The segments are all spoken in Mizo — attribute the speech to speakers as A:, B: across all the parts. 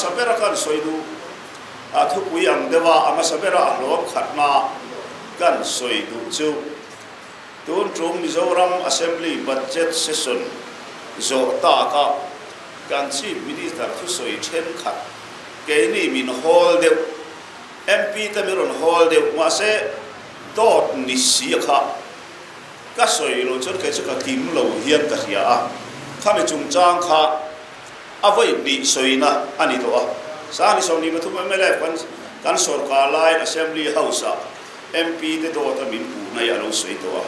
A: hmasa bera kan sawi duh a thupui ang deuha a hmasa bera a hlawm khatna kan sawi duh chu tun tum Mizoram Assembly Budget Session zawh taka kan Chief Minister thusawi thenkhat keini min hawl deuh MP te min rawn hawl deuh mahse dawt ni si a kha Ka sawi lo chuan kei chu ka kim lo hian ka hria a, khami chungchang kha a vawi hnih sawina a ni tawh a. Sangni 23 mla kan kan sawrkar laiin Assembly House-ah MP te dawta min puh na hi a lo sawi tawh a.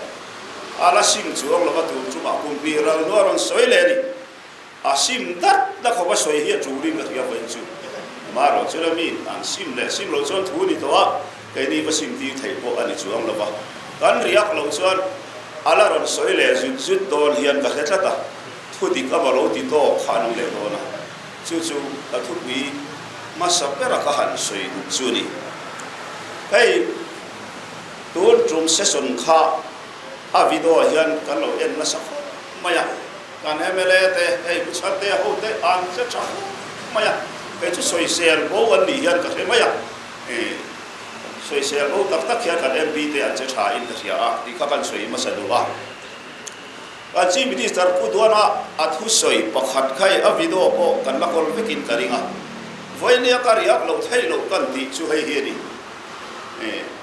A: A la sim chuang lova tur chungah kum hnih ral hnu a rawn sawi leh a ni. A sim dat na khawp a sawi hi a tulin ka hria vawiin chu. Amaherawh chu la mi an sim leh sim loh chuan thu a ni tawh a. Keini va sim tir theih pawh a ni chuang lo va, kan riak loh chuan a la rawn sawi leh zut zut dawn hian ka hre tlat a, thu dik a va lo ti tawk kha an awm leh dawn a, chu chu ka thupui hmasa bera ka han sawi duh chu a ni. Hei tun tum session kha a video hian kan lo en nasa khawp mai a, kan mla te hei Pu Chhante ho te an hre tha khawp mai a, kei chu sawisel bo an nih hian ka hre mai a. Sawisel bo tak tak hian kan MP te an che tha in ka hria a tih kha kan sawi hmasa duh a. Kan Chief Minister Pu Duana a thusawi pakhat kha i a video pawh kan la kawl vekin ka ring a. Vawinia ka riak loh theih loh kan tih chu hei hi a ni.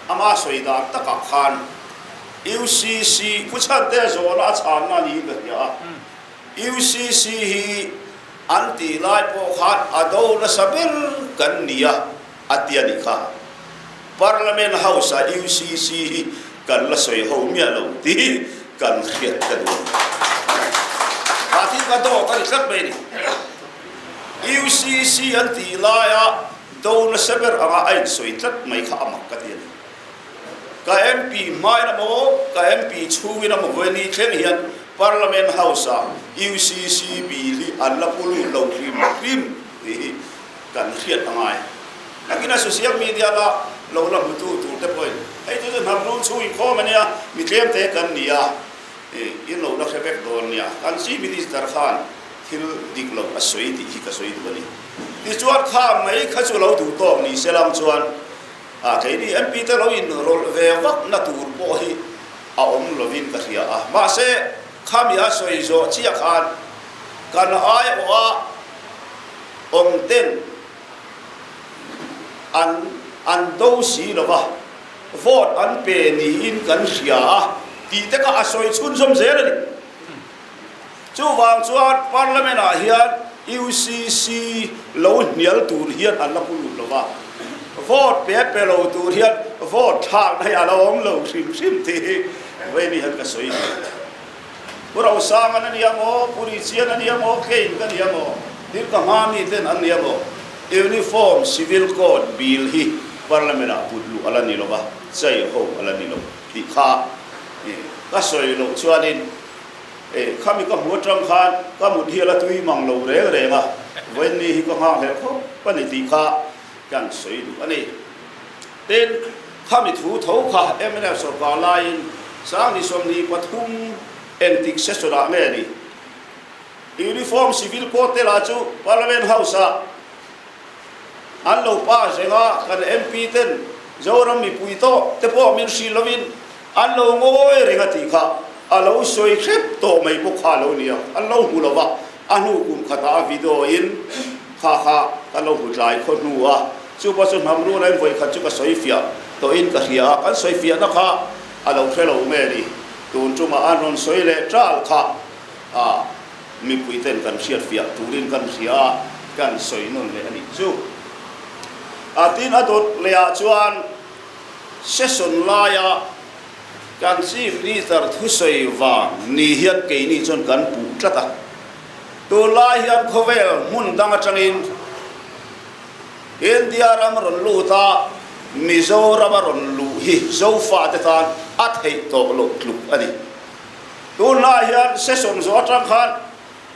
A: Ama sawi dan takah khan UCC Pu Chhante zawhna a chhanna niin ka hria a. UCC hi an tih lai pawh khan a do nasa ber kan ni a, a ti a nih kha. Parliament House ah UCC hi kan la sawi ho miah lo tih kan hriat ka duh a ni. Mah thil ka dawt a ni tlat mai a ni. UCC an tih laia do nasa ber anga a insawi tlat mai kha a mak ka ti a ni. Ka MP hmain a maw, ka MP chhungin a maw vawiin thleng hian Parliament House-ah UCC bill hi an la pu lut lo hrim hrim tih hi kan hriat a ngai. Nakin a social media la lo la hmutu tur te pawhin hei chu chu hnam rul chhung inkhawm a nia, mi tlem te kan ni a, in lo la hre vek dawn nia. Kan Chief Minister khan thil dik lo a sawi tih hi ka sawi duh a ni. Tichuan kha mai kha chu lo duh tawk ni se lam chuan A keini MP te lo inrawlh ve vak na tur pawh hi a awm lovin ka hria a, mahse khami a sawi zawh chiah khan kan aiawha awm ten an an do si lo va, vote an pe niin kan hria a tih te kha a sawi chhunzawm zel a ni. Chuvang chuan Parliament ah hian UCC lo hnial tur hian an la pu lut lo va, vote pe pe lo tur hian vote thlakna hi a la awm lo hrim hrim tih hi Vawini hian ka sawi duh. Pu Rosangan a nia maw, Pu Richian a nia maw, Kane ka nia maw, thil ka hma mi ten an nia maw, Uniform Civil Code Bill hi Parliament ah put luh a la ni lo va, chai ho a la ni lo tih kha ka sawi loh chuanin E, khami ka hmu atang khan ka mut hi a la tui mang lo reng reng a, vawiin ni hi ka nghakhlel khawp a ni tih kha kan sawi duh a ni. Tin, khami thu tho kha mnf sawrkar laiin 2023 engtik session ah nge ni? Uniform Civil Code te lah chu Parliament House ah an lo pass reng a, kan MP ten Zoram mipui tawh te pawh min hrilh lovin An lo ngawi reng a tih kha a lo sawi hrep tawh mai bawk kha a lo ni a, an lo hmu lo va, a hnu kum khatah a video in kha kha kan lo hmu tlai khaw hnu a, chu pawh chu hnam run a in vawi khat chu ka sawi fiah tawh in ka hria a, kan sawi fiahna kha a lo hre lo nge ni, tun tumah an rawn sawi leh ṭal kha a mipui ten kan hriat fiah turin kan hria a, kan sawi nawn leh a nih chu. A tin a dawt leh ah chuan. Session laia kan Chief Minister thusawi vang ni hian keini chuan kan puh tlat a. Tunlai hian khawvel hmun dang atangin India ram rawn lut a, Mizoram a rawn luh hi Zofate tan a theih tawh loh tluk a ni. Tunlai hian session zawh atang khan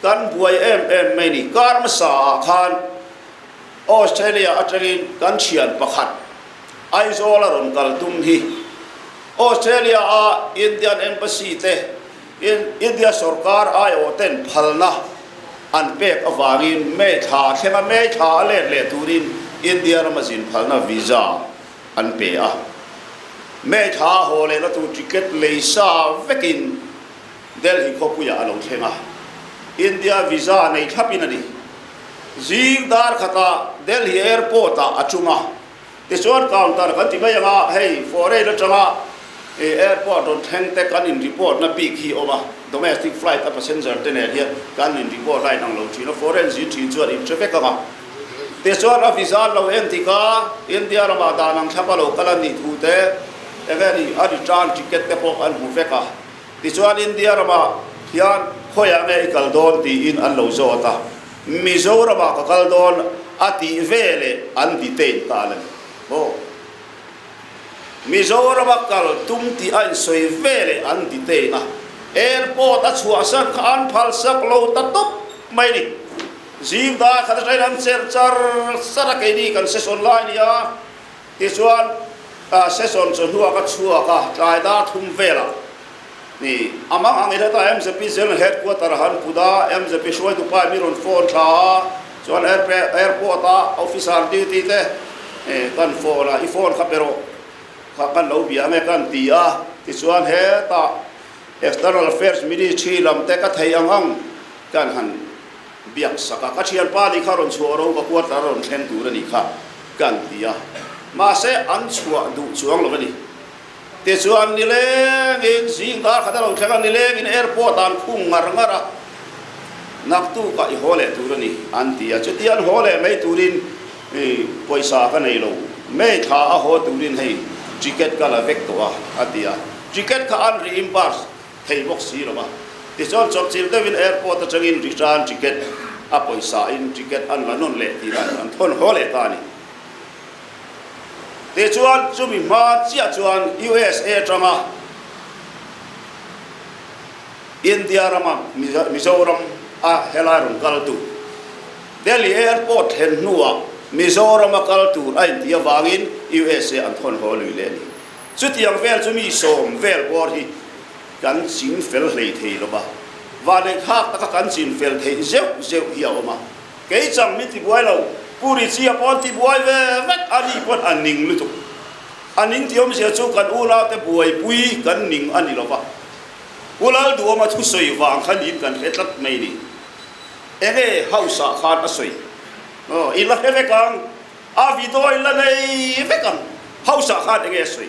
A: kan buai em em mai ni. Kar hmasa ah khan Australia atangin kan thian pakhat Aizawl a rawn kal tum hi Australia a Indian Embassy te India sorkar aiawh ten phalna an pek avangin May thla thlenga May thla a let leh turin India rama zin phalna visa an pe a. May thla a haw lehna tur ticket lei sa vekin Delhi khawpuiah a lo thleng a, India visa nei thlapin a ni. Zing dar khatah Delhi airport-ah a tum a, tichuan counter kan ti mai ang a, hei foreign atanga airport rawn thleng te kan in report na bik hi a awm a, domestic flight a passenger te nen hian kan in report line ang lo thin a, foreign zin thin chuan in hre vek ang a. Tichuan a visa an lo en tik a, India ramah dan ang thlap a lo kal a nih thu te, eng nge ni a return ticket te pawh an hmu vek a. Tichuan India ramah hian khawiah nge i kal dawn tiin an lo zawt a, Mizoramah ka kal dawn a tih veleh an detain ta a ni maw? Mizorama kal tum tih a insawi veleh an detain a, airport a chhuahsan kha an phalsak lo ta tawp mai a ni. Zing dar khat atangin an cher char char a, keini kan session lai a ni a. Tichuan, session chawhnuah ka chhuak a, tlai dar thum velah ni a mang ang i heta MZP General Headquarter a han put a, MZP hruaitu pa mi rawn phone tha a, chuan airport a officer duty te kan phone a, i phone kha pe rawh, kha kan lo bia ange kan ti a, tichuan hetah External Affairs Ministry lam te ka thei ang ang kan han biak sak a, ka thianpa nih kha rawn chhuah ro ka quarter a rawn thleng tur a nih kha kan ti a, mahse an chhuah duh chuang lo a ni. Tichuan nilengin zing dar khat a lo thleng a, nilengin airport ah an khung ngar ngar a, naktukah i haw leh tur a ni an ti a, chutia an haw leh mai turin pawisa ka nei lo, May thla a haw turin hei ticket ka la vek tawh a a ti a, ticket kha an reimburse thei bawk si lo va. Tichuan chawpchilh deuhin airport atangin return ticket a pawisa in ticket an la nawn leh tih dan an thawn haw leh ta a ni. Tichuan chumi hma chiah chuan USA atanga India rama Mizoram a helai rawn kal tur Delhi airport thlen hnuah Mizoram a kal tur a intih avangin USA an thawn haw lui leh a ni. Chutiang vel chu mi sawm vel bawr hi kan ching fel hlei thei lo va, vanneih thlak taka kan chin fel theih zeuh zeuh hi a awm a. Kei chang min tibuai lo, Pu Richie-a pawh an tibuai ve vek a ni pawn a ning lutuk. A ning tih awmzia chu kan unaute buaipui kan ning a ni lo va. Pu Lalduhawma thusawi vang kha niin kan hre tlat mai ni. Enge House-ah khan a sawi? Aw, i la hre vek ang. A video in la nei vek ang. House ah khan enge a sawi?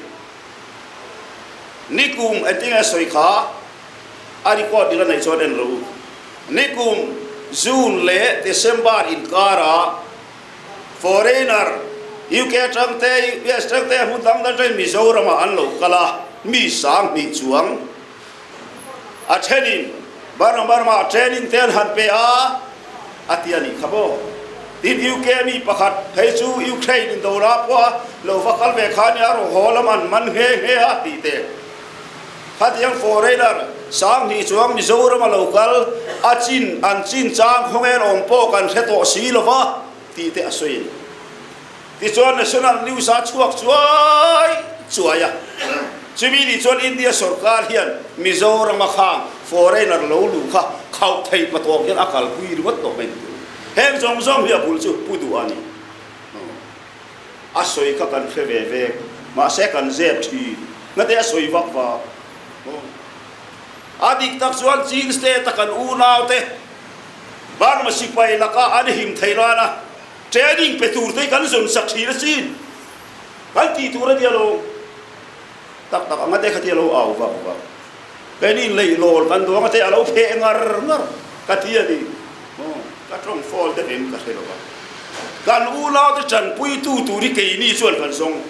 A: Nikum engtinge a sawi kha a record i la nei chuan en rawh u. Nikum June leh December inkar ah foreigner UK atang te US atang te hmun dang dang atangin Mizoram ah an lo kal a, mi 2000 chuang a thenin Burma Burma ah training te an han pe a, a ti a nih kha maw? Tin UK mi pakhat phei chu Ukraine indona pawh a lo va kal ve kha nia raw haw lam an man nghe nghe a tih te. Khatiang foreigner 2000 chuang Mizoram a lo kal a chin an chin chang khawngel awm pawh kan hre tawh si lo va tih te a sawi a ni. Tichuan National News a chhuak chuai chuai a, chumi nih chuan India sorkar hian Mizoram a khang foreigner lo luh kha khauh thei patawk hian a kalpui ringawt tawh mai ni tur. Heng zawng zawng hi a bul chu pu duh a ni. A sawi kha kan hre ve vek, mahse kan zep thin. Ngate a sawi vak vak. A dik tak chuan Chin state a kan unaute Burma sipai laka an him thei nana Training pe tur te hi kan zawn sak thin asin. Kan tih tur a nia lo. Tak tak anga te kha ti a lo au vak vak. Keini in lei lawn kan duang a te a lo pheh ngar ngar ka ti a ni. Aw, ka tawng fawl deuh em ka hre lo va. Kan unau te tanpui tu tur hi keini chuan kan zawng.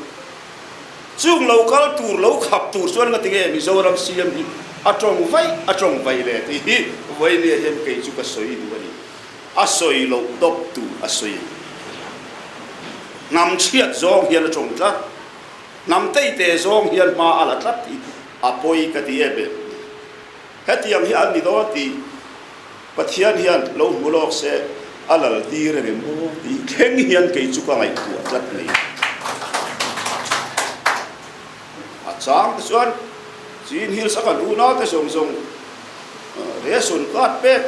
A: Chung lo kal tur lo khap tur chuan nga tinge Mizoram CM hi a tawng vaih a tawng vaih le tih hi vawinia hian kei chu ka sawi duh a ni. A sawi loh dawp tur a sawi a ni. Hnam chhiat zawng hian a tawng tlat, hnam teite zawng hian hma a la tlat hi a pawi ka ti em em. Hetiang hi an ni dawn tih Pathian hian lo hmu lawk se a lal tir em em aw tih thleng hian kei chu ka ngaihtuah tlat mai. A chang te chuan Chin Hills a kan unaute zawng zawng ration card pek.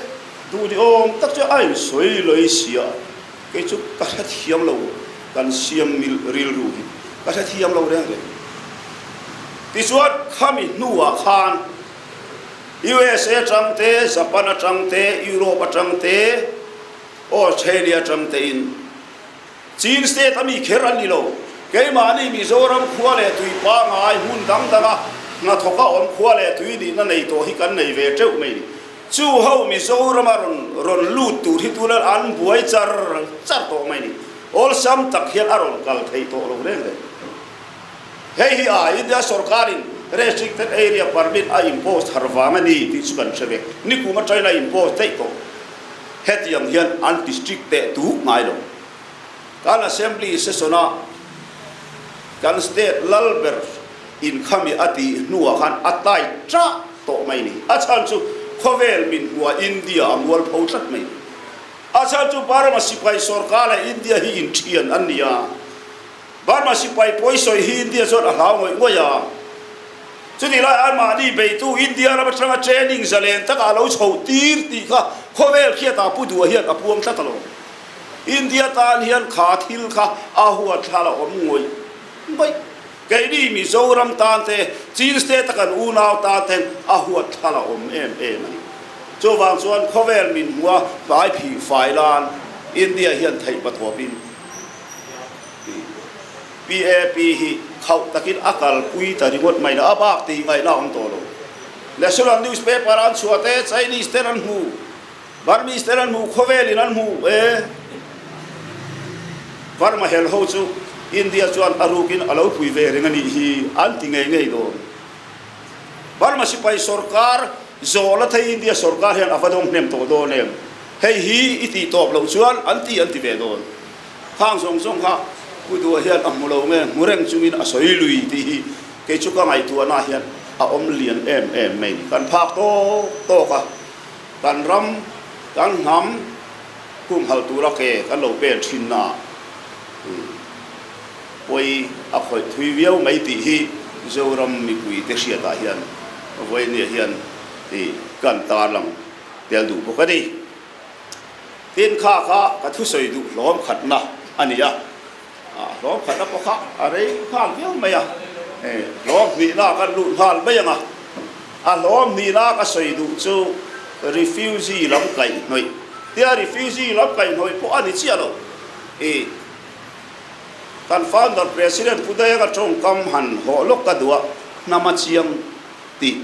A: Duh ni awm tak chu a insawi lawih sia, kei chu ka hrethiam lo, kan siam mil rilru hi ka hrethiam lo reng reng. Tichuan khami hnuah khan USA atang te, Japan atang te, Europe atang te, Australia atang tein Chin State a mi kher an ni lo. Keimahni Mizoram khua leh tui pangngai hmun dang danga hnathawka awm khua leh tui nihna nei tawh hi kan nei ve teuh mai ni. Chu ho Mizorama rawn rawn lut tur hi tuna an buai char char tawh mai ni. Awlsam tak hian a rawn kal thei tawh lo reng reng. Hei hi a India sorkarin Restricted Area Permit a impose thar vang a ni tih chu kan hre vek. Nikum atangin a impose daih tawh. Hetiang hian an district teh tuk ngai lo. Kan Assembly session-a kan state lal ber inkhami a tih hnuah khan a tai ṭah tawh mai ni. A chhan chu khawvel min hmuah India a mualpho tlat mai ni. A chhan chu Burma sipai sorkar leh India hi inthian an ni a. Burma sipai pawisawi hi India chuan a hlau ngawih ngawih a. Chutih lai anmahni beitu India ram atanga training zalen takah a lo chhoh tir tih kha khawvel khiatah Pu Dua hian a puang tlat alawm. India tan hian kha thil kha a huatthla la awm ngawih ngawih. Keini Mizoram tan te, Chin State a kan unau tan ten a huatthla la awm em em a ni. Chuvang chuan khawvel min hmua hmai phih fai lan India hian theih pathawpin PAP hi khauh takin a kalpui ta ringawt mai lo, a bak tih ngaihna a awm tawh lo. National newspaper an chhuah te, Chinese ten an hmu, Burmese ten an hmu, khawvelin an hmu e. Burma hel ho chu India chuan a rukin a lo pui ve reng a nih hi an ti ngei ngei dawn. Burma sipai sorkar zawh la thei India sorkar hian a va dawng hnem tawh dawn em? Hei hi i tih tawp loh chuan an ti an ti ve dawn. Khang zawng zawng kha Pu Duha hian a hmu lo nge, hmu reng chungin a sawi lui tih hi kei chu ka ngaihtuahna hian a awm lian em em mai ni. Kan phak tawk tawk a, kan ram, kan hnam humhalh tura ke kan lo pen thinna pawi a khawih thui viau mai tih hi Zoram mipuite hriatah hian vawinia hian kan tarlang tel duh bawk a ni. Tin, kha kha ka thusawi duh hlawm khatna a ni a, hlawm khatna pawh kha a rei nghal viau mai a, hlawm hnihna kan lut nghal mai ang a, a hlawm hnihna ka sawi duh chu refugee lam kaihhnawih tia refugee lam kaihhnawih pawh a ni chiah lo, i kan founder president Pu Daenga tawngkam han hawh lawk ka duh a, hnama chiang tih.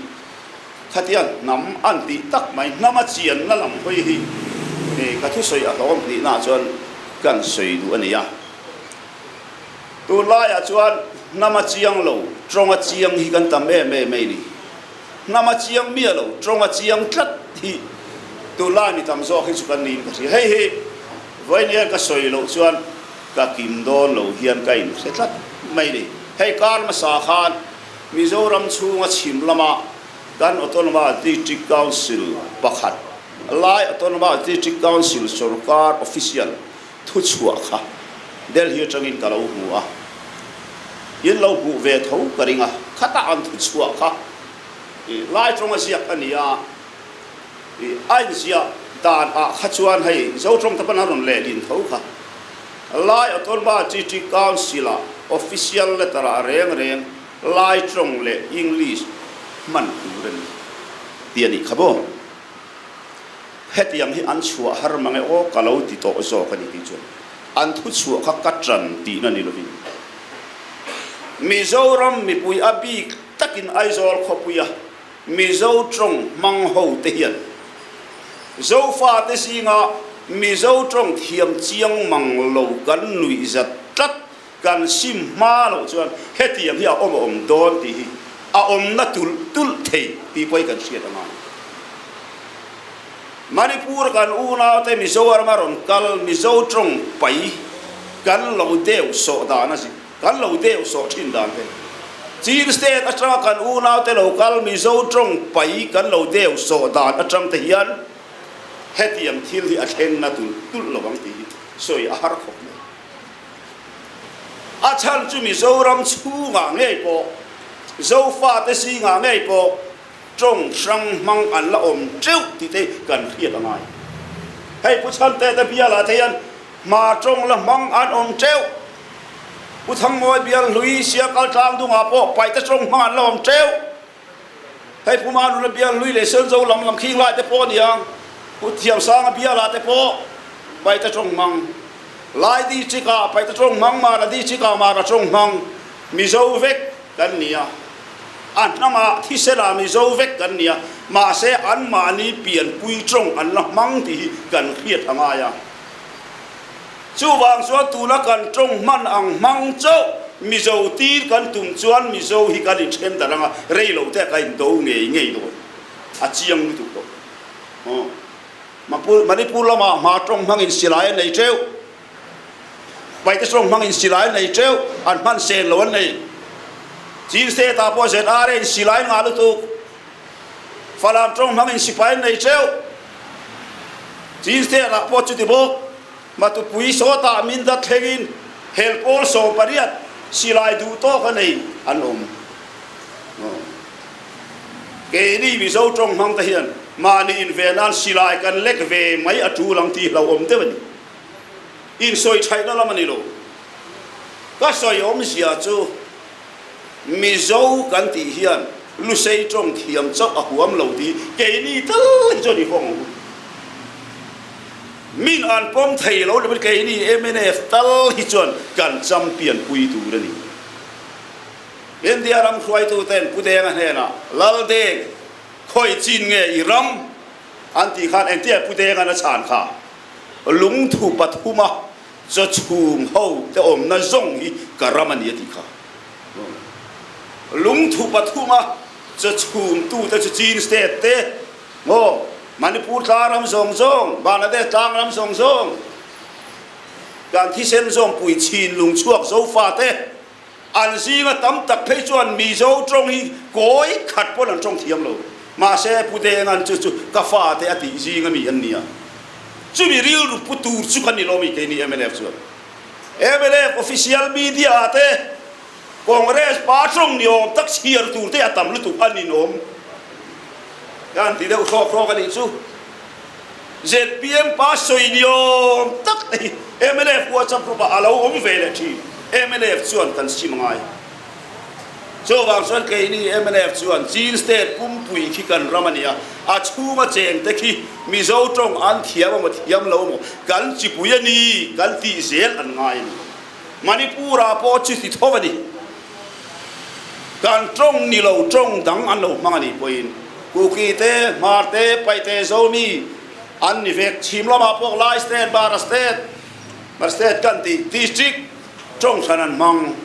A: Khatiang hnam an tih tak mai, hnama chianna lam hawi hi ka thusawi a hlawm hnihnaah chuan kan sawi duh a ni a. Tunlaiah chuan hnama chiang lo, tawnga chiang hi kan tam em em mai ni. Hnama chiang miah lo, tawnga chiang tlat hi tunlai mi tam zawk hi chu kan niin ka hria. Hei hi vawiin ka sawi loh chuan ka kim dawn lo hian ka inhre tlat mai ni. Hei kar hmasa khan Mizoram chhunga chhim lama kan Autonomous District Council pakhat lai Autonomous District Council sorkar official thuchhuah kha Delhi atangin ka lo hmu a, in lo hmuh ve tho ka ring a, khatah an thuchhuah kha lai tawnga ziak a ni a, a inziah dan ah kha chuan hei Zo tawng te pawn a rawn lehlin tho kha. Lai Autonomous District Council-ah official letter-ah reng reng Lai tawng leh English hman tur a ni tih a nih kha maw? Hetiang hi an chhuah har mang e aw ka lo ti tawh zawk a ni tih chuan an thu chhuah kha ka ṭan tihna ni lovin Mizoram mipui a bik takin Aizawl khawpuia Mizo tawng hmang ho te hian Zofate zinga Mizo tawng thiam chiang mang lo kan nuih zat tlat kan sim hma loh chuan hetiang hi a awm a awm dawn tih hi a awmna tulh tulh thei tih pawh hi kan hriat a ngai. Manipur kan unaute Mizoram a rawn kal Mizo tawng pai kan lo deuh sawh dan a zin. Kan lo deuh sawh thin dan te. Chin State atanga kan unaute lo kal Mizo tawng pai kan lo deuh sawh dan atang te hian hetiang thil hi a thleng na tulh tulh lo ang tih hi sawi a har khawp mai. A chhan chu Mizoram chhungah ngei pawh, Zofate zingah ngei pawh tawng hrang hmang an la awm teuh tih te kan hriat a ngai. Hei Pu Chhante te bialah te hian Hmar tawng la hmang an awm teuh. Pu Thangmawi bial hlui Siakal tlang dungah pawh Paihte tawng hmang an la awm teuh. Hei Pu Manuna bial hlui leh Senzo lam lam khing lai te pawh a niang. Pu Thiamsanga bialah te pawh Paihte tawng hmang. Lai district ah Paihte tawng hmang, Mara district ah Mara tawng hmang Mizo vek kan ni a. A hnamah thiselah Mizo vek kan ni a, mahse anmahni pianpui tawng an la hmang tih hi kan hriat a ngai a. Chuvang chuan tuna kan tawng hman ang hmang chauh Mizo tir kan tum chuan Mizo hi kan inthen darh anga rei lo te ka indo ngei ngei dawn a chiang lutuk tawh. Aw. Manipur lamah hma tawng hmangin silai an nei teuh, Paite tawng hmangin silai an nei teuh, an hman sen lo an nei. Chin State ah pawh ZRA in silai ngah lutuk, Falam tawng hmangin sipai an nei teuh. Chin State ah pawh chuti bawk, Matupui sawtah min dat thlengin hel pawl 18 silai duh tawk a nei an awm. Keini Mizo tawng hmang te hian mahni inve nan silai kan lek ve mai a tul ang tih hlauhawm deuh a ni. Insawi thaihna lam a ni lo. Ka sawi awmzia chu Mizo kan tih hian Lusei tawng thiam chauh a huam lo tih keini tal hi chuan i hawng ang u. Min an pawm thei lo lovin keini mnf tal hi chuan kan champion pui tur a ni. India ram hruaituten Pu Denga hnenah, Lal Deng, khawi chin nge i ram? an tih khan engtiah Pu Denga'n a chhan kha? Lungthu pathuma chaw chhum ho te awmna zawng hi ka ram a ni a tih kha. Lungthu pathuma chaw chhum tute chu Chin state te, maw, Manipur tlang ram zawng zawng, Bangladesh tlang ram zawng zawng, kan thisen zawngpui chin lungchhuak Zofa te, An zinga tam tak phei chuan Mizo tawng hi kawi khat pawn an tawng thiam lo. Mahse, Pu Denga'n chu chu ka fate a tih zinga mi an nia. Chumi rilru pu tur chu kan ni lo mi keini mnf chuan. Mnf official media ah te Congress pa tawng ni awm tak chhiar tur te a tam lutuk a ninawm. Ka han ti deuh hrawk hrawk a nih chu. Zpm pa sawi ni awm tak te hi mnf WhatsApp group ah a lo awm ve leh thin. Mnf chuan kan sim angai. Chuvang chuan keini mnf chuan Chin state pumpui khi kan ram a ni a, a chhunga cheng te khi Mizo tawng an thiam emaw thiam lo emaw kan chipui a ni kan tih zel an ngai a ni. Manipur ah pawh chuti tho a ni. Kan tawng ni lo tawng dang an lo hmang a nih pawhin Kuki te, Hmar te, Paite, Zomi an ni vek. Chhim lamah pawh Lai State, Bara State, Bara State kan tih District tawng hran an hmang.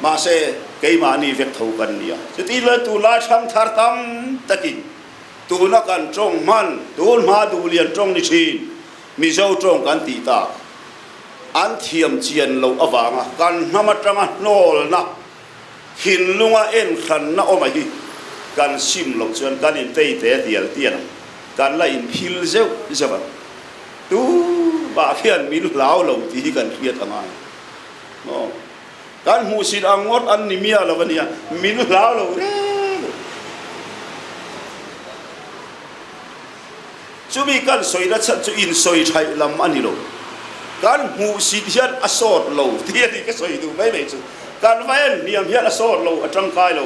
A: Mahse, keimahni vek tho kan ni a. Chuti luan tunlai thlang thar tam takin tuna kan tawng hman, tun hma duhlian tawng ni thin, Mizo tawng kan tih tak. An thiam chian loh avanga kan hnam atanga hnawlna, thinlunga enhranna awm a hi kan sim loh chuan kan intei te tial tial ang, kan la inphil zeuh zeuh ang. Tumah hian min hlau lo tih hi kan hriat a ngai. Maw? Kan hmuhsit ang ngawt an ni miah lo a nia, min hlau lo reng. Chumi kan sawi na chhan chu insawi thaih lam a ni lo. Kan hmuhsit hian a sawt lo tih a ni ka sawi duh mai mai chu. Kan va en hniam hian a sawt lo, a tangkai lo.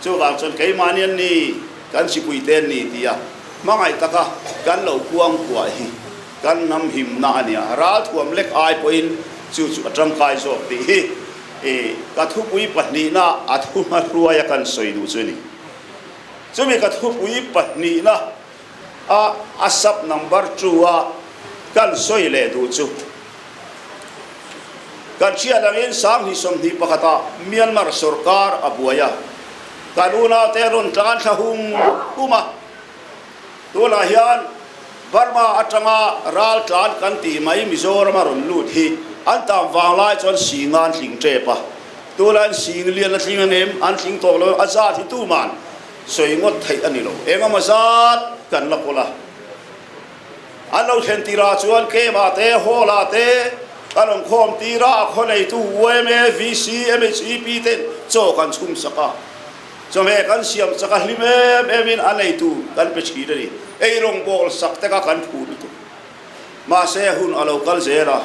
A: Chuvang chuan keimahni an ni, kan chipuite an ni tia hmangaih taka kan lo kuang kuah hi kan hnam himna a nia. Ralthuam lek ai pawhin chu chu a tangkai zawk tih hi ka thupui pahnihna a thuhmahruaia kan sawi duh chu a ni. Chumi ka thupui pahnihna a a sub number two a kan sawi leh duh chu kan hriat angin 2021 ah Myanmar sorkar a buai a, kan unaute rawn tlan thla hum hum a, tunah hian Burma atanga ral tlan kan tih mai Mizoram a rawn lut hi an tam vanglai chuan singa an tling tep a. Tunlaiin sing lian a tling ang em? An tling tawh lo. A zat hi tuman sawi ngawt theih a ni lo. Engemaw zat kan la kawl a. An lo thlen tirah chuan Kema te, Hall-ah te kan awm khawm tir a, a khaw neitu yma, VC, MHEP ten chaw kan chhum sak a. Chawhmeh kan siam chak a hlim em em in a nei tur kan pe thin a ni. Eirawng bawl sak te kha kan phur lutuk. Mahse hun a lo kal zel a,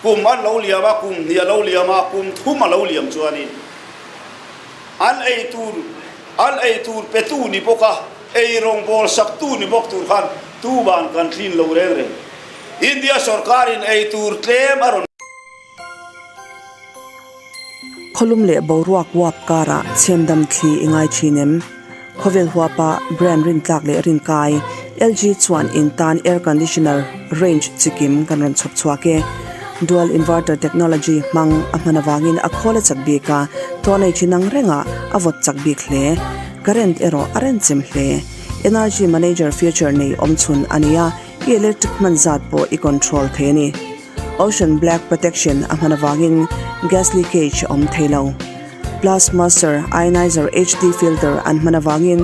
A: kum an lo liam a, kum hnih a lo liam a, kum thum a lo liam chuanin an ei tur an ei tur petu ni bawk a, eirawng bawl saktu ni bawk tur khan tuban kan thlin lo reng reng. India sawrkarin ei tur tlem a rawn.
B: Khawlum leh boruak uap karah chhemdam thli i ngai thin em? Khawvel huapa brand rintlak leh rinkai LG chuan in tan air conditioner range chikim kan rawn chhawp chhuak e. Dual inverter technology hmang a hman avangin a khawl a chak bik a, tawh nei thin ang rengah a vawt chak bik hle. Current erawh a renchem hle. Energy manager feature nei awmchhun a ni a, i electric hman zat pawh i control thei a ni. Ocean Black Protection a hman avangin gas leakage a awm thei lo. Plus Master Ionizer HD Filter an hman avangin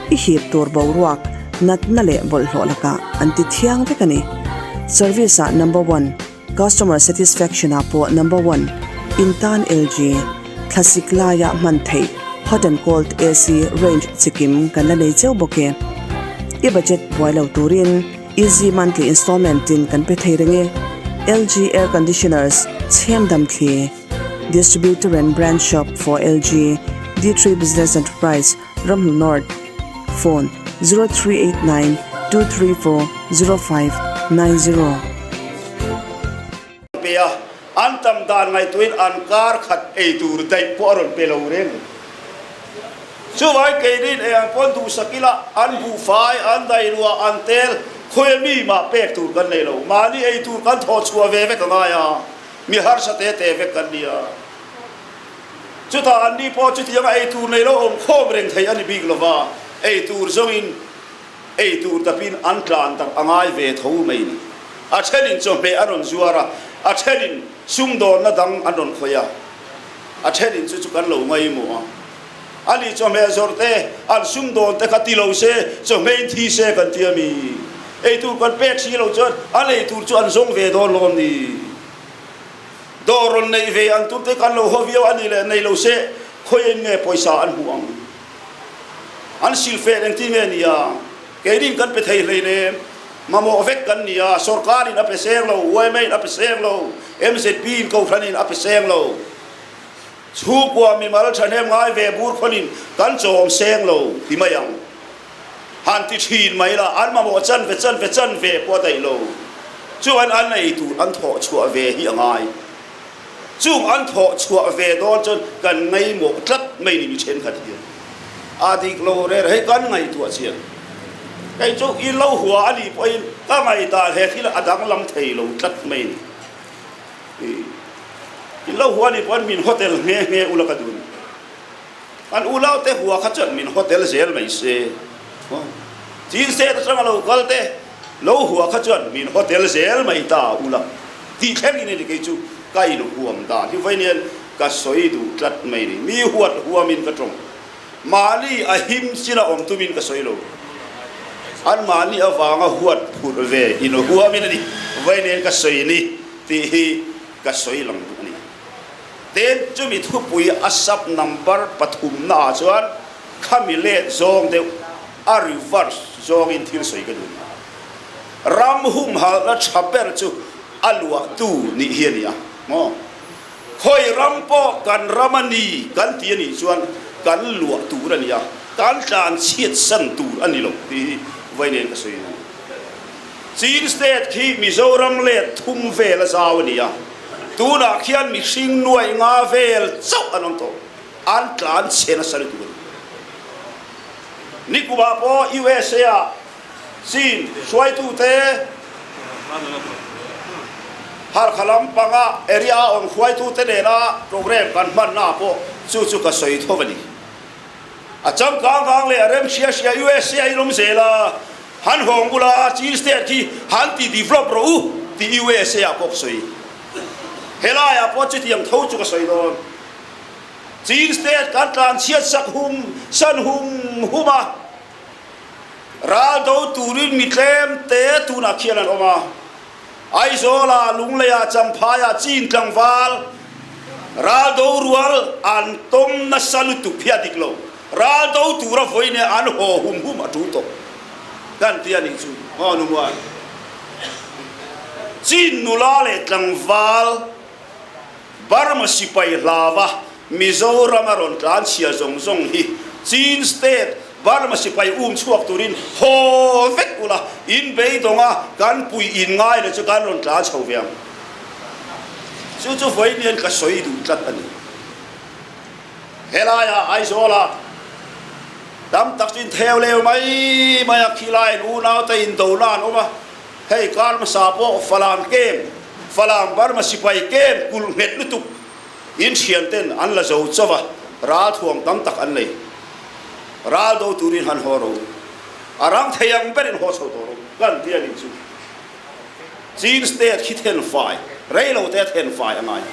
B: i hip tur boruak, natna leh bawlhhlawh lakah an ti thiang vek a ni. Service ah number one, Customer Satisfaction ah pawh number one, in tan LG, thlasik laia hman theih hot and cold AC range chikim kan la nei cheu bawk e. I budget buai lo turin. Easy monthly installment in kan pe thei reng e. LG Air Conditioners, Chhem Dam Thli, Distributor and Branch Shop for LG, D3 Business Enterprise, Ramhnu North, Phone, 0389 234 0590.
A: Pe a, an tam dan ngaihtuahin an kar khat ei tur daih pawh a rawn pe lo reng a ni. Chuvai keinin ei ang pawn duhsak ila an buhfai, an dailuah, an tel khawia mi mah pek tur kan nei lo. Mahni ei tur kan thawh chhuah ve vek a ngai a, mi harsa te te vek kan ni a. Chutah anni pawh chutianga ei tur nei lo awm khawm reng thei a ni bik lova, ei tur zawngin Ei tur tapin an tlan tak a ngai ve tho mai ni. A thenin chawhmeh an rawn zuar a, a thenin sumdawnna dang an rawn khawih a, a thenin chu chu kan lo ngaihmawh a. Ani chawhmeh zawrh te, an sumdawn te kha ti lo se, chawhmeh in thi se kan ti a mi. Ei tur kan pek si lo chuan an ei tur chu an zawng ve dawn lawm ni. Dawr rawn neih ve an tum te kan lo haw viau a ni leh nei lo se, khawiin nge pawisa an hmuh ang? An silfeh engti nge ni a? Keinin kan pe thei hleinem. Mamawh vek kan ni a, sorkarin a pe seng lo, yma in a pe seng lo, mzp in kohhranin a pe seng lo. Chhungkua mimal thahnem ngai ve bur khawnin kan chawm seng lo ti mai ang. Han ti thin mai la, an mamawh chan ve chan ve chan ve pawh a daih lo. Chuan an ei tur an thawh chhuah ve hi a ngai. Chung an thawh chhuah ve dawn chuan kan ngaihmawh tlat mai ni mi thenkhat hian a dik lo rêr hei kan ngaihtuah chian. Kei chu i lo hua a nih pawhin ka ngaihdan he thil a danglam thei lo tlat mai ni. I lo hua a nih pawhin min hotel nghe nghe ula ka duh ni. An ulaute hua kha chuan min hotel zel mai se. Chin state atanga lo kal te lo hua kha chuan min hotel zel mai ta ula tih thleng in a ni kei chu ka inhuam dan hi vawiin ka sawi duh tlat mai ni. Mi huat huamin ka tawng. Mahni a him china awm tumin ka sawi lo. An mahni avanga huat phurh ve inhuamin a ni vawiin ka sawi ni tih hi ka sawi lang duh a ni. Tin, chumi thupui a sub number pathumna ah chuan khami let zawng deuh a reverse zawngin thil sawi ka duh ni. Ram humhalhna tha ber chu a luahtu nih hi a ni a maw? Khawi ram pawh kan ram a ni kan ti a nih chuan kan luah tur a ni a, kan tlan chhiat san tur a ni lo tih hi vawiin ka sawi a ni. Chin State khi Mizoram let thum vel a zau a ni a. Tunah khian mihring nuaih nga vel chauh an awm tawh. An tlan chhe nasa lutuk a ni. Nikumah pawh USA ah Chin hruaitute Halkha lampanga area a awm hruaitute nena program kan hmanna ah pawh chu chu ka sawi tho a ni. A changkang vang leh a rem hria hria USA in awm zel a, han hawng bula Chin State khi han ti develop rawh u tih USA ah pawh ka sawi. Helai ah pawh chutiang tho chu ka sawi dawn. Chin State kan tlan chhiat sak hum san hum hum a, ral do turin mi tlem te tunah khian an awm a. Aizawla, Lungleia, Champhaia, Chin tlangval, ral do rual an tawm nasa lutuk hi a dik lo. Ral do tura vawiin e an haw hum hum a tul tawh kan ti a nih chu maw nu muan. Chin nula leh tlangval Burma sipai hlava Mizoram a rawn tlan chhia zawng zawng hi Chin state Burma sipai um chhuak turin haw vek ula in beidawnga kan pui in ngai leh chu kan rawn tlan chho ve ang. Chu chu vawiin hian ka sawi duh tlat a ni. Helaiah Aizawlah tam tak chu intheu leu mai mai a, khilaiin unaute indona an awm a, hei kar hmasa pawh Falam camp, Falam Burma sipai camp kulh nghet lutuk in thianten an la zo chauh a, ralthuam tam tak an nei. Ral do turin han haw ro, a rang thei ang berin haw chho tawh ro kan ti a nih chu. Chin state khi thenfai, reilote a thenfai a ngai.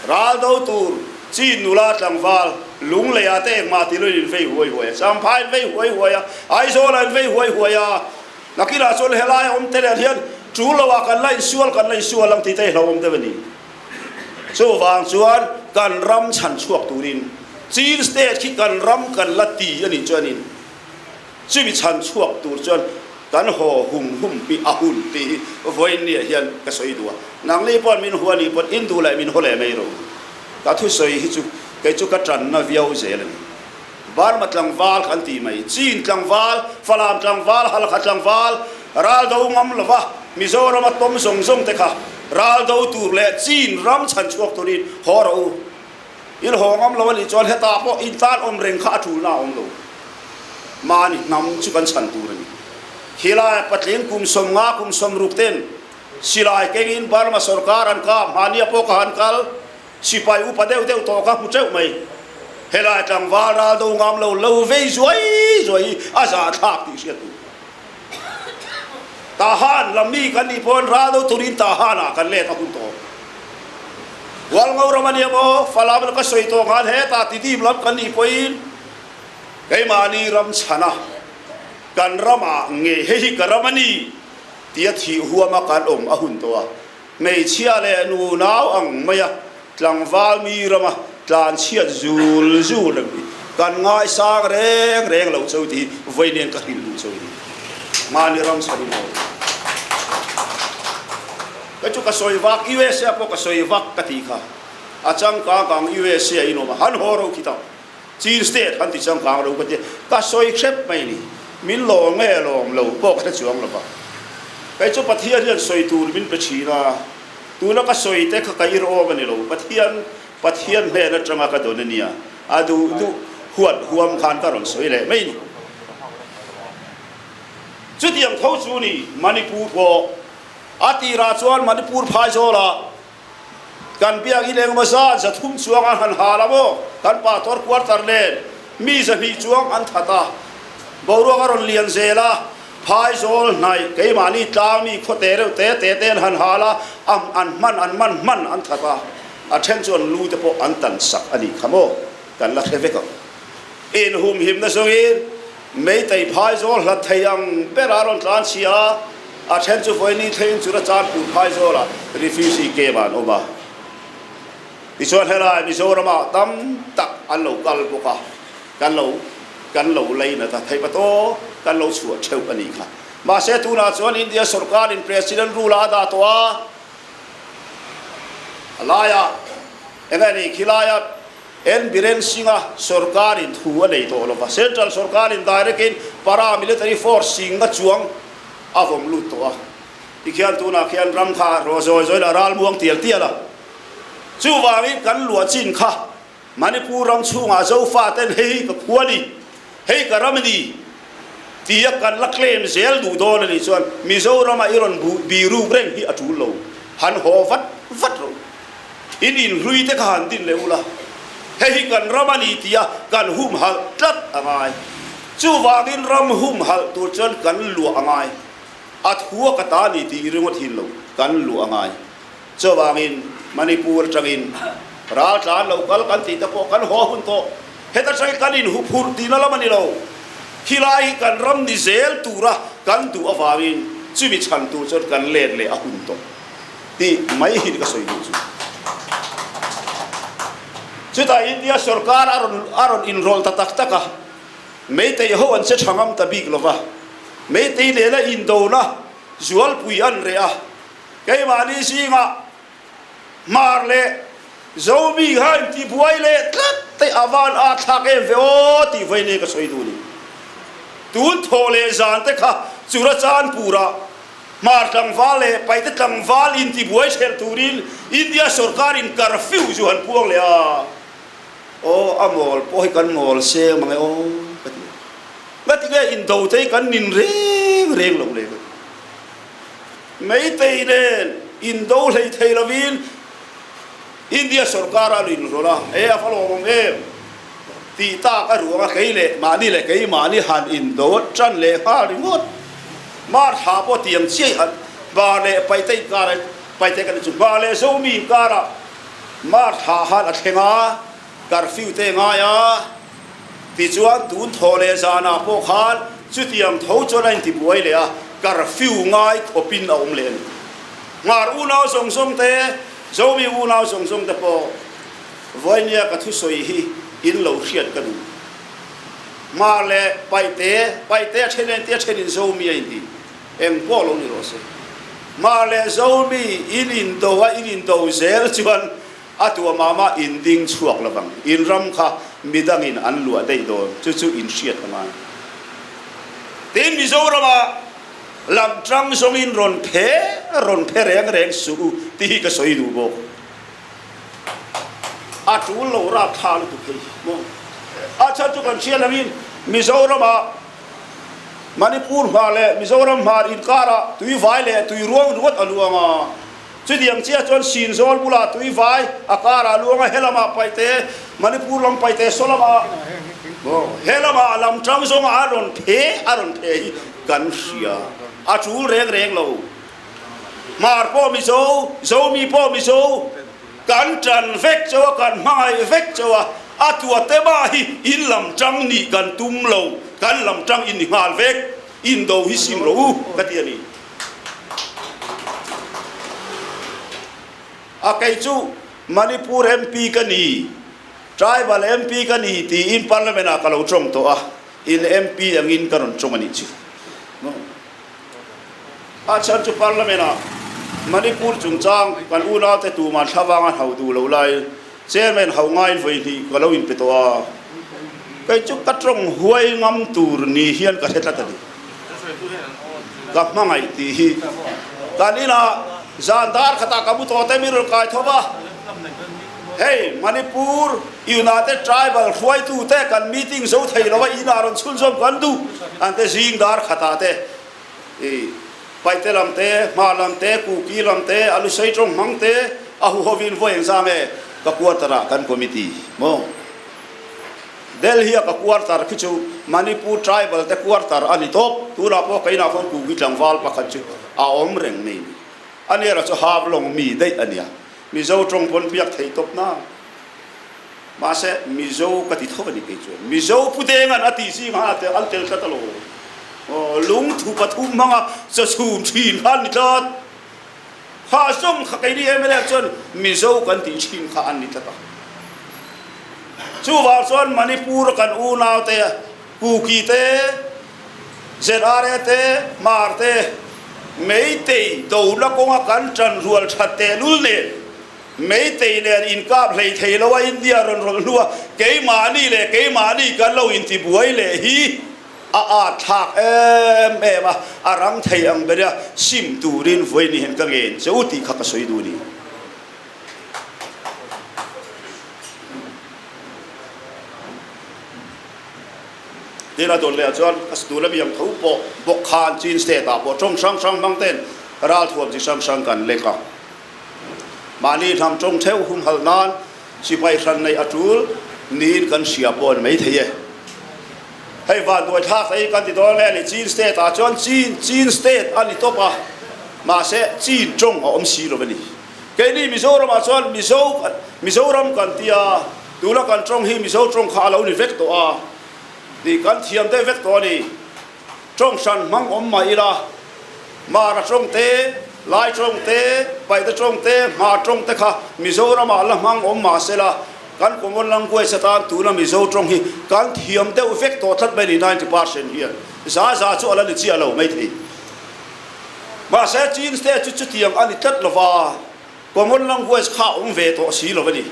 A: Ral do tur Chin nula tlangval Lungleiah te engmah ti loin in vei huai huai a, Champhai in vei huai huai a, Aizawlah in vei huai huai a, nakinah chuan helaia awm te leh hian tul loah kan la insual kan la insual ang tih te hi hlauhawm deuh a ni. Chuvang chuan kan ram chhan chhuak turin Chin state khi kan ram kan la ti a nih chuanin, Chumi chhan chhuak tur chuan kan haw hum hum pi a hun tih hi vawiin niah hian ka sawi duh a. Nangni pawh min hua nih pawh in duh leh min haw leh mai rawh u. Ka thusawi hi chu kei chu ka tanna viau zel a ni. Burma tlangval kan tih mai, Chin tlangval, Falam tlangval, Halkha tlangval, ral do ngam lova Mizorama tawm zawng zawng te kha ral do tur leh Chin ram chhan chhuak turin haw rawh u. In haw ngam lo a nih chuan hetah pawh in tan awm reng kha a tulna a awm lo. Mahni hnam chu kan chhan tur a ni. Khilai patling kum 50 kum 60 ten silai kengin Burma sorkar an kap, mahnia pawh ka han kal, sipai upa deuh deuh tawh ka hmu teuh mai. Helai tlangval ral do ngam lo lo vei zuai zuai hi a zahthlak tih hriat tur. Tahan lam mi kan nih pawhin ral do turin Tahan ah kan let a hun tawh. Hualngo ram a nia maw? Falam ka sawi tawh khan hetah Tidim lam kan nih pawhin keimahni ram chhana kan ramah nge hei hi ka ram a ni tia thih huama kan awm a hun tawh a. Hmeichhia leh nunau ang maia tlangval mi rama tlanchhiat zul zul reng hi kan ngaisang reng reng lo cheu tih hi vawiin ka hrilh duh cheu a ni. Mahni ram chhan in aw. Kei chu ka sawi vak, USA pawh ka sawi vak ka tih kha. A changkang kang USA in awm a, han haw ro khi tawh. Chin state han ti changkang ro ka ti a, ka sawi hrep mai ni. Min lawm nge lawm lo pawh ka hre chuang lo va. Kei chu Pathian hian sawi tur min pe thin a, tuna ka sawi te kha ka ir awm a ni lo. Pathian, Pathian hnen atanga ka dawn a nia, a duh duh huat huam khan ka rawn sawi leh mai ni. Chutiang tho chu ni Manipur pawh. A tirah chuan Manipur phaizawlah kan biakinn engemaw zat 300 chuang an han hal a maw? Kan pastor quarter nen mi 200 chuang an that a, boruak a rawn lian zel a, phaizawl hnaih keimahni tlang mi khawte reuh te te te an han hal a, an hman an man hman an that a, a then chuan lu te pawh an tan sak a nih kha maw? Kan la hre vek ang. Inhumhimna zawngin Meitei phaizawl hlat thei ang ber a rawn tlan chhia a, a then chu vawiin thleng chu Rachanpur phaizawlah refugee camp ah an awm a. Tichuan helai Mizoramah tam tak an lo kal bawk a, kan lo kan lo lei nat a, theih pato kan lo chhuah theuh a nih kha. Mahse tunah chuan India sorkarin President rule a dah tawh a, a laiah eng nge ni khilaia N Biren Singh-a sorkarin thu a nei tawh lova, Central sorkarin direct-in para military force singa chuang a vawm lut tawh a. Tikhian tunah khian ram kha rawh zawi zawi la ral muang tial tial a. Chuvangin kan luah chin kha Manipur ram chhungah Zofa ten hei ka khua ni, hei ka ram a ni tia kan la claim zel duh dawn a nih chuan Mizorama i rawn biruk reng hi a tul lo, han haw vat vat rawh. In inhlui te kha han din leh ula, hei hi kan ram a ni tia kan humhalh tlat a ngai. Chuvangin ram humhalh tur chuan kan luah a ngai. A thua ka ta ni tih i ringawt hin lo, kan luah a ngai. Chuvangin Manipur atangin raltlan lo kal kan tih te pawh kan haw hun tawh. Heta tangin kan inhuphurh tihna lam a ni lo. Khilai hi kan ram ni zel tura kan duh avangin chumi chhan tur chuan kan let leh a hun tawh. Tih mai hi ka sawi duh chu. Chutah India sorkar a rawn a rawn inrawlh ta tak tak a, Meitei ho an che tha ngam ta bik lo va, Meitei nena indona zualpui an reh a, keimahni zingah Hmar leh Zomi kha intibuai leh tlat te a van a thlak em ve aw tih vawi nei ka sawi duh a ni. Tun thawh leh zan te kha Churachandpur-ah Hmar tlangval leh Paite tlangval intibuai hrelh turin India sorkarin curfew zu han puang leh a, aw a mawl pawh hi kan mawl seng mang e aw ka ti a. Ngatinge indo te hi kan nin reng reng lo le ka ti. Meitei nen indo hlei thei lovin India sorkar a inrawlh a, e a va lawmawm em tih tak a ruang a, kei leh mahni leh keimahni han indo tan leh nghal ringawt. Mar thla pawh tiang chiah an Hmar leh Paite inkar a, Paite kan chu Hmar leh Zomi inkarah Mar thla han a thleng a, curfew te ngai a, tichuan tun thaw leh zanah pawh khan chutiang tho chuan a intibuai leh a, curfew ngai khawpin a awm leh a ni. Hmar unau zawng zawng te, Zomi unau zawng zawng te pawh vawinia ka thusawi hi in lo hriat ka duh. Hmar leh Paihte, Paihte a then entia thenin Zomi a inti, eng pawh lo ni rawh se. Hmar leh Zomi in indo a, in indo zel chuan A tuamama in ding chhuak lo vang. In ram kha midangin an luah daih dawn. Chu chu in hriat a ngai. Tin, Mizorama lam tang zawngin rawn phe rawn phe reng reng suh u tih hi ka sawi duh bawk. A tul lo rap thla lutuk hei hi maw. A chhan chu kan hria langin Mizorama Manipur hmar leh Mizoram hmar inkarah tuivai leh tuiruang ringawt a luang a. Chutiang chiah chuan Sinzawl bulah tui vai a karah luang a, helamah Paite, Manipur lam Paite saw lamah, helamah a lam tang zawngah a rawn phe, a rawn phe hi kan hria. A tul reng reng lo. Hmar pawh Mizo, Zomi pawh Mizo, kan tan vek chauh a, kan hmangaih vek chauh a, a tuate mah hi in lam tang nih kan tum lo, kan lam tang in ni nghal vek, indo hi sim rawh u ka ti a ni. A kei chu Manipur MP ka ni, Tribal MP ka ni tiin Parliament ah ka lo tawng tawh a, in MP angin ka rawn tawng a nih chu. A chhan chu Parliament ah Manipur chungchang kan unaute tuman thlavang a hau duh lo lai Chairman hau ngaiin vawi hnih ka lo inpe tawh a, kei chu ka tawng huai ngam tur ni hian ka hre tlat a ni. Ka hmangaih tih hi kan inah zan dar khatah ka mu tawh te min rawn kai tho va, hei Manipur United Tribal hruaitute kan meeting zo thei lo va inah rawn chhunzawm kan duh an te zing dar khatah te i Paite lam te, Hmar lam te, Kuki lam te, a lusei tawng hmang te a huhovin vawi engzam e ka quarter ah kan committee maw? Delhi a ka quarter khi chu Manipur tribal te quarter a ni tawp, tunah pawh keinah khawn Kuki tlangval pakhat chu a awm reng mai ni. A nera chu Havlong mi daih a nia, Mizo tawng pawn biak theih tawp na. Mahse Mizo ka ti tho a ni kei chuan. Mizo Pu Denga'n a tih zingah a an tel tlat alawm. Aw lungthu pathum hmanga chawchhum thin kha an ni tlat. Kha zawng kha keini mla chuan Mizo kan tih thin kha an ni tlat a. Chuvang chuan Manipur kan unau te, Kuki te, ZRA te, Hmar te, Meitei dona kawnga kan tan rual that tehlul nen Meitei nen inkap hlei thei lo a India rawn rawlh hnua keimahni leh keimahni kan lo intibuai leh hi a at thlak em em a, a rang thei ang ber a sim turin vawiin hian ka ngen che u tih kha ka sawi duh a ni. Tin a dawn leh ah chuan ka tun a biang tho pawh bawk khan Chin state ah pawh tawng hrang hrang hmang ten ralthuam chi hrang hrang kan lek a. Mahni hnam tawng theuh humhalh nan sipai hran neih a tul niin kan hria pawh a ni mai thei e. Hei vanduai thlak hi kan ti dawn nge ni, Chin state ah chuan Chin, Chin state a ni tawp a, mahse Chin tawng a awm si lo a ni. Keini Mizoram ah chuan Mizo, Mizoram kan ti a, tuna kan tawng hi Mizo tawng kha a lo ni vek tawh a, tih kan thiam deuh vek tawh a ni. Tawng hran hmang awm mah ila, Mara tawng te, Lai tawng te, Paihte tawng te, Hmar tawng te kha Mizoramah la hmang awm mah sela. Kan common language atan tuna Mizo tawng hi kan thiam deuh vek tawh tlat mai ni 90% hian za za chu a la ni chiah lo maithei. Mahse Chin state chu chutiang a ni tlat lova, common language kha a awm ve tawh si lo a ni.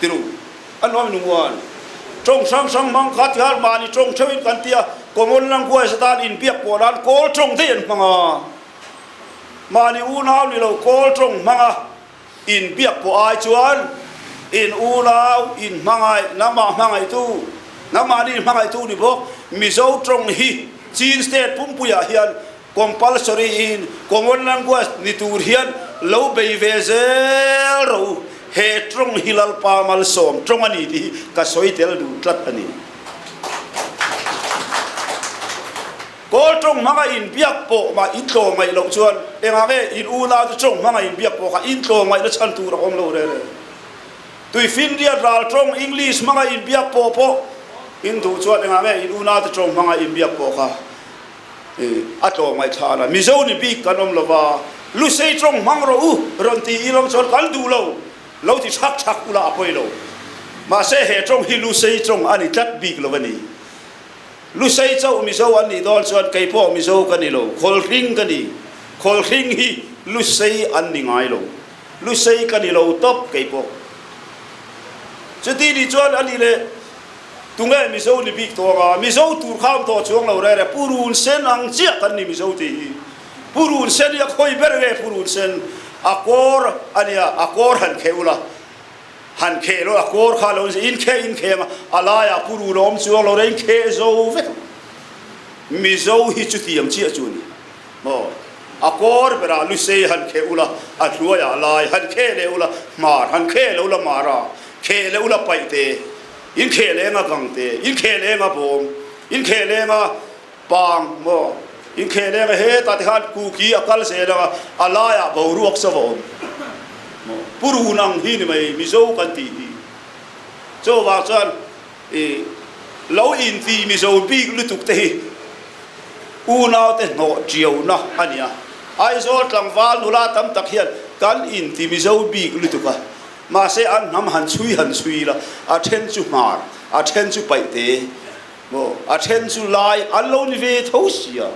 A: Tiru, a nuam in uan. Tawng hrang hrang hmang kha tihal mahni tawng theuhin kan ti a, common language atan inbiak pawh nan kawl tawng daih an hmang a. Mahni unau ni lo kawl tawng hmang a. In biak pawh ai chuan in unau in hmangaih, nangmah hmangaihtu, nangmahni hmangaihtu ni bawk. Mizo tawng hi Chin State pumpuiah hian compulsory in common language ni tur hian lo bei ve zel rawh u. He tawng hi Lalpa malsawm tawng a ni tih hi ka sawi tel duh tlat a ni. Kawl tawng hmanga inbiak pawh mah in tlawm ngaih loh chuan engah nge in unau te tawng hmanga inbiak pawh kha in tlawm ngaihna chhan tur a awm lo reng reng. Tuifinriat ral tawng English hmanga inbiak pawh pawh in duh chuan engah nge in unau te tawng hmanga inbiak pawh kha a tlawm ngaih thla la. Mizo ni bik kan awm lova Lusei tawng hmang rawh u rawn ti ilawng chuan kan duh lo, lo ti chhak chhak ula a pawi lo. Mahse he tawng hi Lusei tawng a ni tlat bik lo a ni. Lusei chauh Mizo an nih dawn chuan kei pawh Mizo ka ni lo, Khawlhring ka ni. Khawlhring hi Lusei an ni ngai lo. Lusei ka ni lo tawp kei pawh. Chuti nih chuan a nih leh tunge Mizo ni bik tawh anga Mizo tur kha awm tawh chuang lo rere Purun sen ang chiah kan ni Mizo tih hi. Purun sen hi a khawi ber nge Purun sen a kawr a nia a kawr han kheuh la. Han kheh lo a kawr kha lo in kheh in kheh ang a, a laiah pu run a awm chuang lo reng kheh zo vek ang. Mizo hi chutiang chiah chu a ni maw? A kawr berah lusei han kheh ula, a hnuaiah lai han kheh leh ula, hmar han kheh leh ula mara, kheh leh ula paih te, in kheh leh eng a gang te, in kheh leh eng a bawm, in kheh leh eng a pang maw? In kheh leng a hetah te khan kuki a kal zel ang a, a laiah boruak chauh a awm maw? Purun ang hi ni mai Mizo kan tih hi. Chuvang chuan i lo inti Mizo bik lutuk te hi unau te hnawh tiauna a ni a. Aizawl tlangval nula tam tak hian kan inti Mizo bik lutuk a, mahse an hnam han chhui han chhui la, a then chu hmar, a then chu paihte. Maw? A then chu lai an lo ni ve tho sia.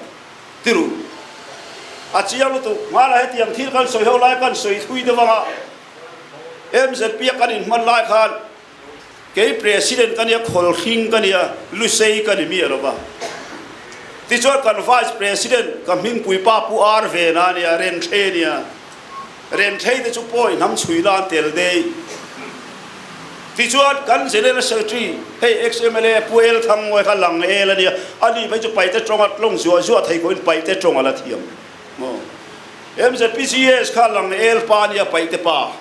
A: Ti ru. A chiang lutuk. Hmana hetiang thil kan sawi ho lai kan sawi thui deuh anga MZP a kan inhman lai khan kei President ka nia, Khawlhring ka nia, Lusei ka ni miah lova. Tichuan kan Vice President ka hmingpui pa Pu Ar Vena nia, Renthlei nia. Renthlei te chu pawi hnam chhui la an tel dei. Tichuan kan General Secretary hei ex mla Pu El Thangmuai kha lang el a nia, ani phei chu paite tawnga tlawng zuah zuah thei khawhin paite tawng a la thiam maw. MZPCS kha lang el pa a nia paite pa.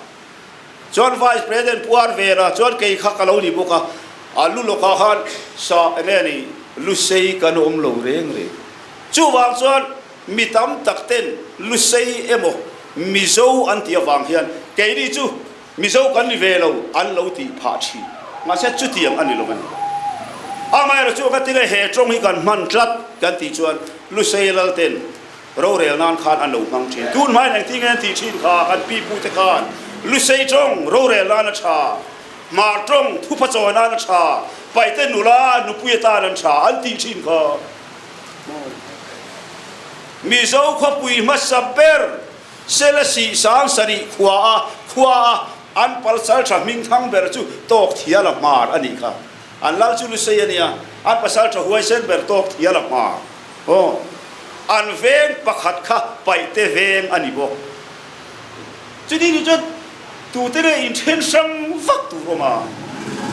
A: Chuan Vice President Pu Ar Vera chuan kei kha ka lo ni bawk a, a lu lawkah khan sa enge a ni Lusei kan awm lo reng reng. Chuvang chuan Mi tam tak ten Lusei emaw Mizo an tih avang hian keini chu Mizo kan ni ve lo an lo tih phah thin. Mahse chutiang a ni lo a ni. Amaherawh chu ka tinge he tawng hi kan hman tlat kan tih chuan Lusei lal ten rorel nan khan an lo hmang thin. Tun hmain engtin nge an tih thin kha kan pi pu te khan Lusei tawng rorel nan a tha, Hmar tawng thupa chawi nan a tha, Paite nula nupui atan an tha an tih thin kha. Mizo khawpui hmasa ber Selasih Sangsarih khua a khua a an pasal tha hming thang ber chu Tawkthiala Hmar a nih kha. An lal chu Lusei a nia, an pasal tha huaisen ber Tawkthiala Hmar. Aw, an veng pakhat kha Paihte veng a ni bawk. Chuti ni chuan tute nge inthen hrang vak tur awm a?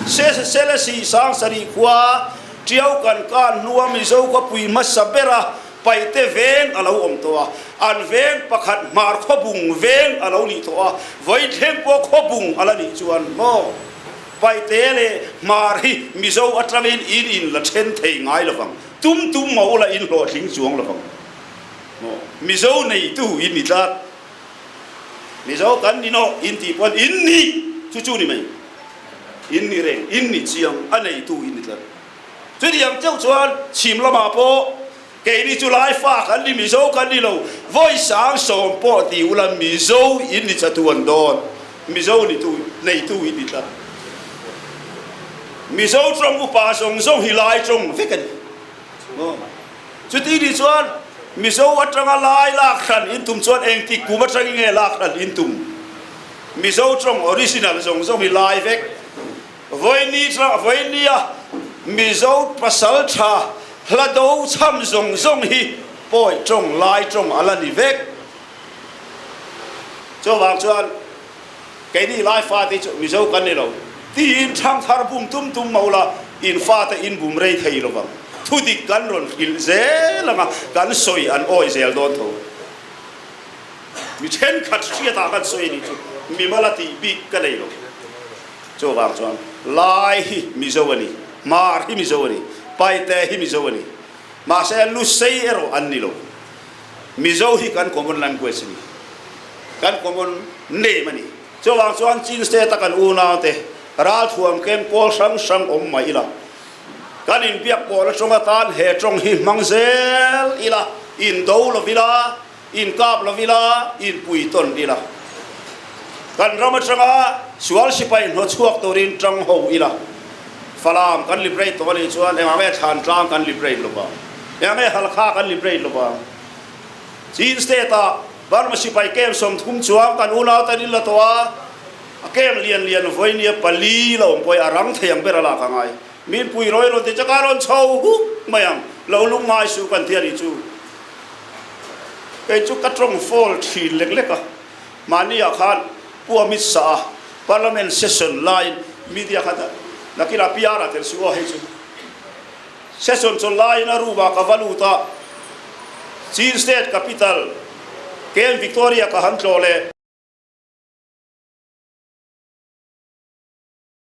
A: Selasih Sangsarih khua Tiau kan kan hnua Mizo khawpui hmasa bera Paihte veng a lo awm tawh a, an veng pakhat Hmar khawbung veng a lo nih tawh a, Vawithleng pawh khawbung a la nih chuan maw Paihte leh Hmar hi Mizo atangin in in la then thei ngai lovang, tum tum maw ula in hlawhtling chuang lovang maw Mizo neitu in ni tlat. Mizo kan ni nawh in tih pawn in ni chu chu ni mai. In ni reng, in ni chiang, a neitu in ni tlat. Chutiang chauh chuan chhim lamah pawh keini chu Laifa kan ni, Mizo kan ni lo, vawi 70,000 pawh ti ula Mizo in ni chatuan dawn, Mizo nitu, neitu in ni tlat. Mizo tawng upa zawng zawng hi Lai tawng vek a ni. Chuti nih chuan Mizo atanga Lai lak hran in tum chuan engtik kum atangin nge lak hran in tum? Mizo tawng original zawng zawng hi Lai vek. Vawiini tang vawiinia Mizo pasal tha hla do chham zawng zawng hi pawi tawng Lai tawng a la ni vek. Chuvang chuan keini Lai fate chu Mizo kan ni lo tiin thangthar bum tum tum mo la in fate in bum rei thei lo vang. Thudik kan rawn hrilh zel anga kan sawi an awi zel dawn tho. Mi thenkhat hriatah kan sawi a nih chu mimal a tih bik ka nei lo. Chuvang chuan Lai hi Mizo a ni, Hmar hi Mizo a ni, Paite hi Mizo a ni. Mahse Lusei erawh an ni lo. Mizo hi kan common language a ni, kan common name a ni. Chuvang chuan Chin State a kan unaute ralthuam keng pawl hrang hrang awm mai ila, kan inbiak pawh la tawng atan he tawng hi hmang zel ila, indo lo ila, Inkap lo ila, inpui tawn ila. Kan ram atanga sual sipai hnawchhuak turin tang ho ila. Falam kan liberate tawh anih chuan engah nge Thlantlang kan liberate lo vang? Engah nge Halkha kan liberate lo vang? Chin State ah Burma sipai camp 30 chuang kan unau ten in la tawh a, a camp lian lian vawinia pali la awm pawh hi a rang thei ang ber a lak a ngai. Min pui rawi rawn ti chak a rawn chho huk mai ang, lo lungngai suh kan ti a nih chu. Kei chu ka tawng fall thin lek lek a, mahniah khan Pu Amit Shah a Parliament session laiin media khan nakinah PR ah tel suh aw hei chu session chawl laiin a room ah ka va lut a, Chin State Capital Camp Victoria ka han tlawh leh.